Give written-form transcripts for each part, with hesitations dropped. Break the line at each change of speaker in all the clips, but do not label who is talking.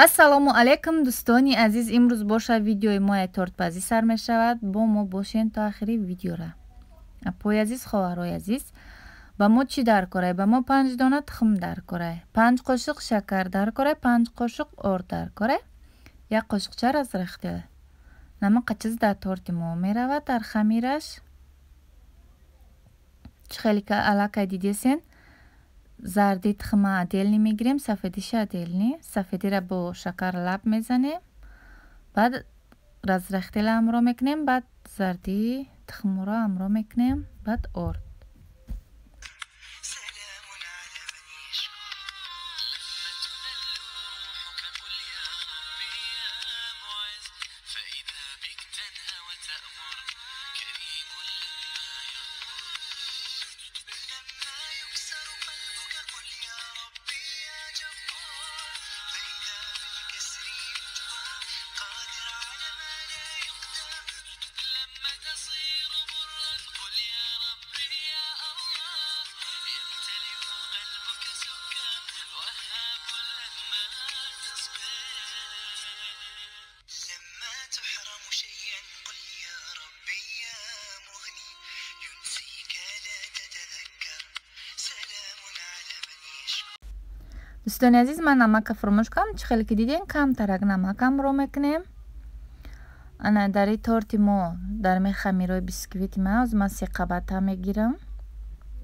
Ассалому алайкум дӯстони азиз, имрӯз боша видеои мо тортпазӣ сар мешавад. Бо мо бошен то охири видеора. Апои азиз, хоҳарои азиз, ба мо чӣ даркорай? Ба мо 5 дона тухм даркорай, 5 қошуқ шакар даркорай, 5 қошуқ орд даркорай, 1 қошуқча разрыхитель. Намақа чиз дар торти мо меравад дар хамираш. Чӣ хеле аллакай дидесен, зарди тухма отдельно мегирем, сафедиша отдельно. Сафедира бо шакар лаб мезанем, баъд разрыхитель ҳамроҳ мекунем, баъд зарди тухмро ҳамроҳ мекунем, баъд орд. Дӯстони азиз, ман намака фуромӯш кардам. Чӣ хеле ки дидем, камтарак намак ҳамроҳ мекунем. Ана дар ин торти мо дар хамирои бисквити ман ҳозир ман 3 қабата мегирам.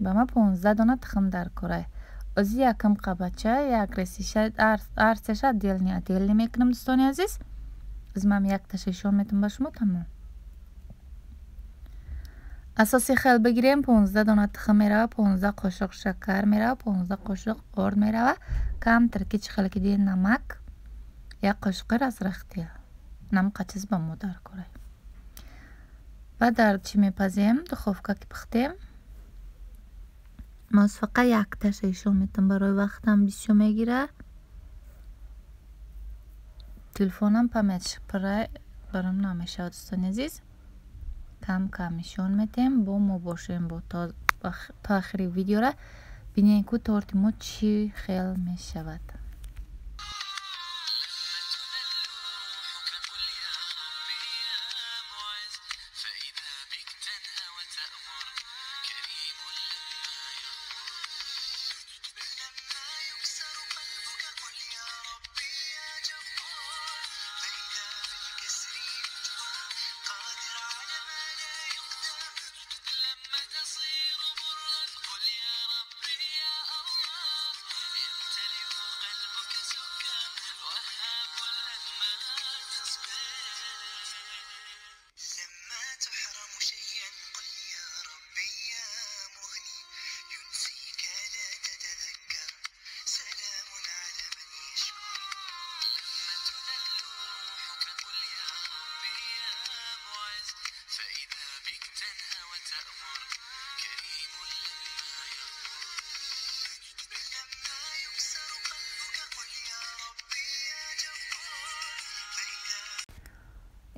Ба ман 15 дона тухм даркорай. Ози якум қабатча, як ресиша, ҳар сеша отдельно отдельно мекунам, дӯстони азиз. Ози ман якташа ишон метам ба шумо, тамом. Асоси хел бигирем, 15 дона тухм мерава, 15 қошуқ шакар мерава, 15 қошуқ орд мерава, камтар ки чӣ хеле ки дидем намак, 1 қошуқи разрыхитель. Намақа чиз ба мо даркорай. Баъд дар чӣ мепазем? Духовка ки пухтем, ман фақат якташа ишон метам, барои вақтам бисёр мегира. Телефонам памятш пурра баром намешавад, дӯстони азиз. Кам кам нишон метем, бо мо бошем бо то охири видеора. Бинем ку торти мо чӣ хел мешавад.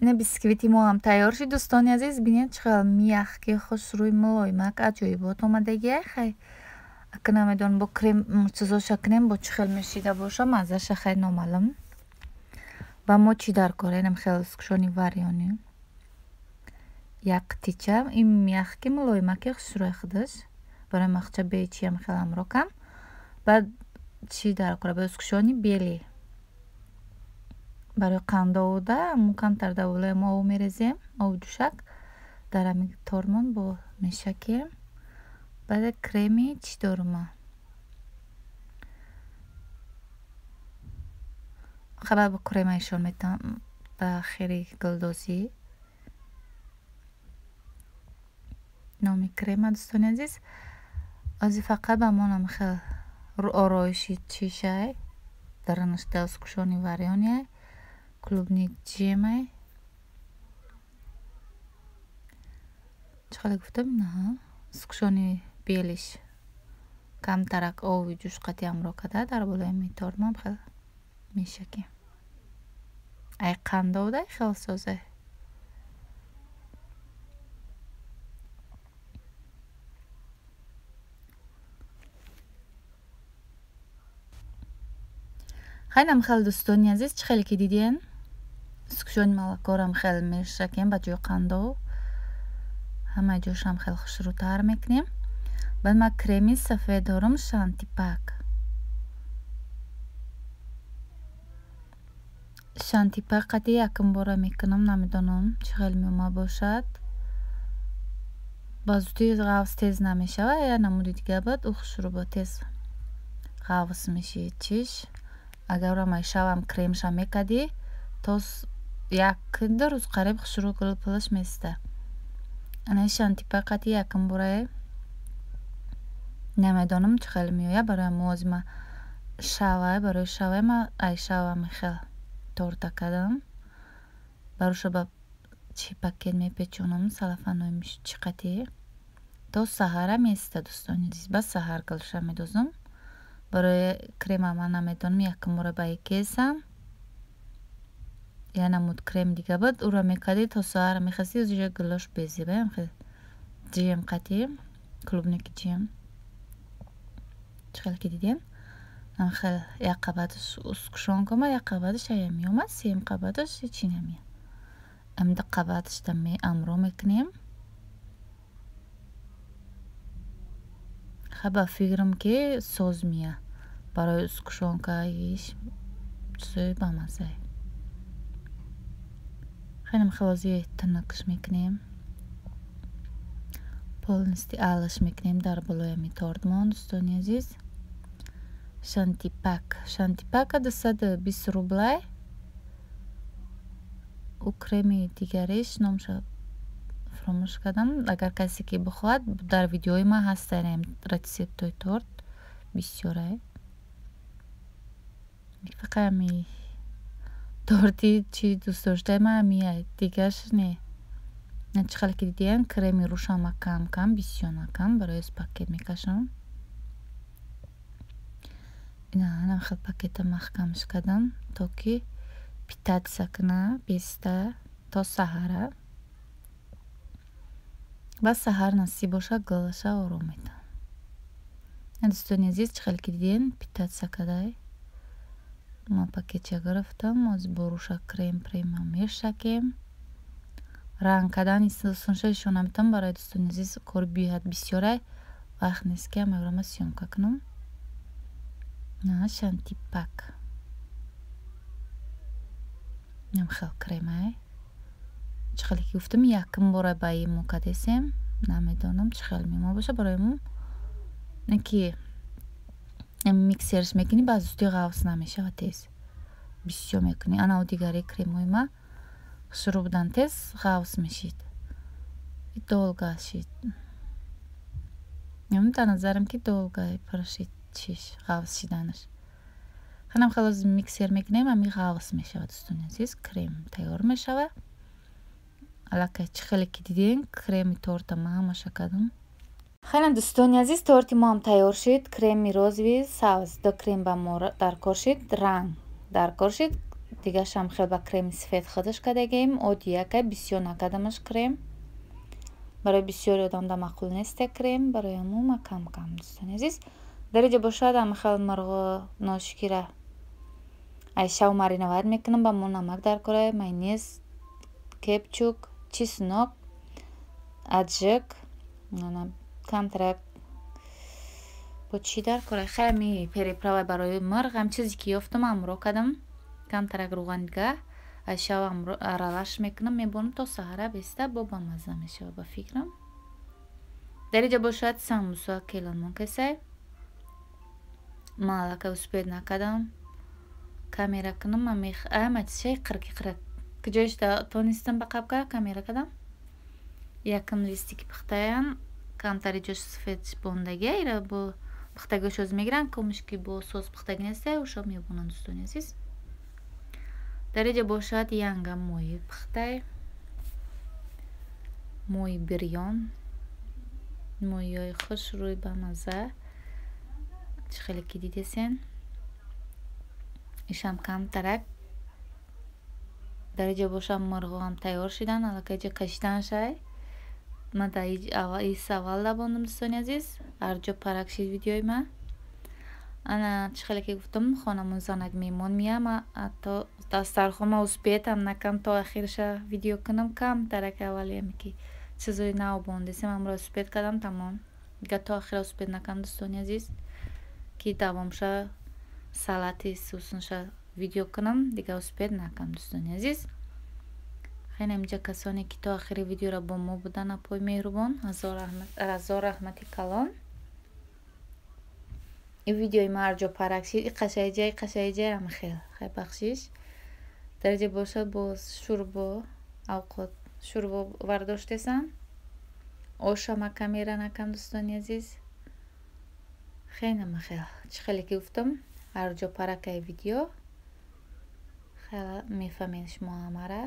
Ина бисквити мо ҳам тайёр шуд, дӯстони азиз. Бинед чӣ хел мягкий, хушрӯй, мулоимак, аҷоибот омадагия. Хай ака намедонам бо крем чизоша кунем, бо чӣ хел мешида боша, маззаша хай номаълум. Ба мо чӣ даркор? Инам хел сгущёнки варёный. Як қитича, ин мягкий, мулоимаки, хушрӯй худаш. Барои махча бечиам хел ҳамроҳ кам. Баъд чӣ даркор? Ба сгущёнки белый. Барои қандовуда мо камтар дар болои мо об мерезем, обу ҷӯшак дар ҳамин тормон бо мешакем. Баъд креми чӣ дорум? Хабар бо крема ишон метам ба охири гулдозӣ. Номи крема, дӯстони азиз. Ози фақат ба мо нам хел ороиши чишай, дарунаш сгущёнки варёный, клубника джемай. Чӣ хеле гуфтам? Наҳа, сгущёнки белый ш камтарак оби ҷӯш қатӣ ҳамроҳ карда дар болои митормам хел мешакем. Ай қандовдай хел созай. Хайнам хел дӯстони азиз, чӣ хеле ки диден, сгущённый молокорам хел мешакем ба ҷои қандо, ҳама ҷошам хел хушрӯтар мекунем. Баъд ман креми сафед дорам, шантипак. Шантипак қати якум бора мекунам, намедонам чӣ хел меома бошад. Ба зудӣ ғафз тез намешавад, я намуди дига буд, ӯ хушрӯ ба тез ғафз мешид чиш. Агар рамай шавам кремша мекардӣ, то як-ду рӯз қариб хушрӯ гулпулаш места. Ана шантипак қати якум бора намедонам чӣ хел меояд, барои муозима шавай, барои шавай ма ай шава мехел торта кардам. Бароша ба чи пакет мепечонам, салафанои чӣ қати. То саҳара места дӯстони азиз, ба саҳар гулша медозам. Барои крема ман намедонам, якум бора ба кесам. Я намуд крем дига буд, ӯро мекардӣ то саҳара мехастӣ, ӯ гулош безеба, ҷем қати, клубники ҷем. Чӣ хел ки дидем? Хел як қабаташ сгущёнка омад, як қабаташ аями омад, сеюм қабаташ ҳечи намеяд. Ду қабаташда амро мекунем. Ха ба фикрам ки соз меяд. Барои сгущёнка иш чизои бамаззае. Хеле хелози тунукш мекунем. Полностью алаш мекунем дар болои ами тортмон, дӯстони азиз. Шантипак. Шантипака 220 рублай. Ӯ креми дигариш номша фаромӯш кардам. Агар касе ки бихоҳад, дар видеои ман ҳастанд рецептҳои торт бисёрае. Фақат ами торти чи дӯст доштаи ман амия, дигарш не. Чӣ хеле ки дидем, креми рӯшама кам кам, бисёр накам, барои пакет мекашам. Ина хел пакета маҳкамш кардам, то ки питаться куна беста то саҳара. Ба саҳар насиб боша, гулаша ором метавам. Дӯстони азиз, чӣ хеле ки дидем, питаться кардай. Ман пакетча гирифтам, оз боруша крем према мешакем. Ранг кардан сунша ишон наметавам, барои дӯстони азиз кори беҳад бисёрай. Вақт нест ки ҳамаёрама съёмка кунам. На шантипак. Инам хел кремай. Чӣ хеле ки гуфтам, якум бора ба ин мо кадесем. Намедонам чӣ хел меома боша барои мо. Не ки миксерш мекунӣ, ба зудӣ ғафз намешавад тез. Бисёр мекунӣ. Ана ӯ дигари кремҳои ма шурӯъ будан тез ғафз мешид. Долго шид. Дар назарам ки долго пуршид чиш ғафз шиданаш. Ханам хелоз миксер мекунем, ами ғафз мешавад дӯстони азиз, крем тайёр мешавад. Аллакай чӣ хеле ки дидем, креми торта ман ҳамаша кардам. Хеле дӯстони азиз, торти мо ҳам тайёр шид. Креми розовый, сабз, ду крем ба мо даркор шид, ранг даркор шид. Дигаршам хел ба креми сафед худаш кардагием. Оддиякай, бисёр накардамаш крем. Барои бисёри одам да маъқул неста крем, барои ҳамун ма кам кам дӯстони азиз. Дар инҷо бошад ҳама хел мурғу ношикира ай шав мариновать мекунам, ба мо намак даркорай, майонез, кетчуп, чеснок, аджик, камтарак бо чӣ даркорай? Хай ами приправа барои мурғ, ҳам чизе ки ёфтам амро кардам. Камтарак рӯғани дига ай шав аралаш мекунам, мебонам то саҳара беста, бо бамазза мешавад ба фикрам. Дар инҷо бошад самбуса келанмон кесай. Ман аллакай успеть накардам камера кунам, ама чизшаи қирки қирак куҷоиш тонистам ба қабка камера кардам. Якум листики пухтаян, камтари ҷош сафед бондагия, ира бо пухтагиҳош оз мегиранд, комиш ки бо сос пухтагӣ неста, ӯшо мебонанд дӯстони азиз. Дар инҷо бошад янга моҳи пухтай, моҳи бирён, моҳиҳои хушрӯй бамазза. Чӣ хеле ки дидесен, ишам камтарак. Дар инҷо бошад мурғҳо ҳам тайёр шидан, аллакай ҷо кашидан шай. Ман дар ис аввал дабондам дӯстони азиз, ҳар ҷо парак шид видеои ман. Ана, чӣ хеле ки гуфтам, хонамон занак меҳмон меяд. Ма ҳатто дастархонма успеть ам накам то ахириша видео кунам. Камтарак аввалиаме, ки чизои нав бондесем, ҳамро успеть кардам, тамом. Дига то ахира успеть накам, дӯстони азиз, ки давомша, салати сусунша видео кунам, дига успеть накам, дӯстони азиз. Хеле инҷа касоне, ки то ахири видеоро бо мо будан, апои меҳрубон, ҳазор раҳмати калон. Ин видеои ма ҳарҷо парак шид, иқашаиҷа, иқашаиҷа, ҳамахел. Хай, бахшиш. Дар инҷа бошад боз шӯрбо, авқот шӯрбо вардоштесам. Оша ма камера накам, дӯстони азиз. Хеле махел. Чӣ хеле ки гуфтам, ҳарҷо паракаи видео. Хела мефаҳмед шумо ҳамара.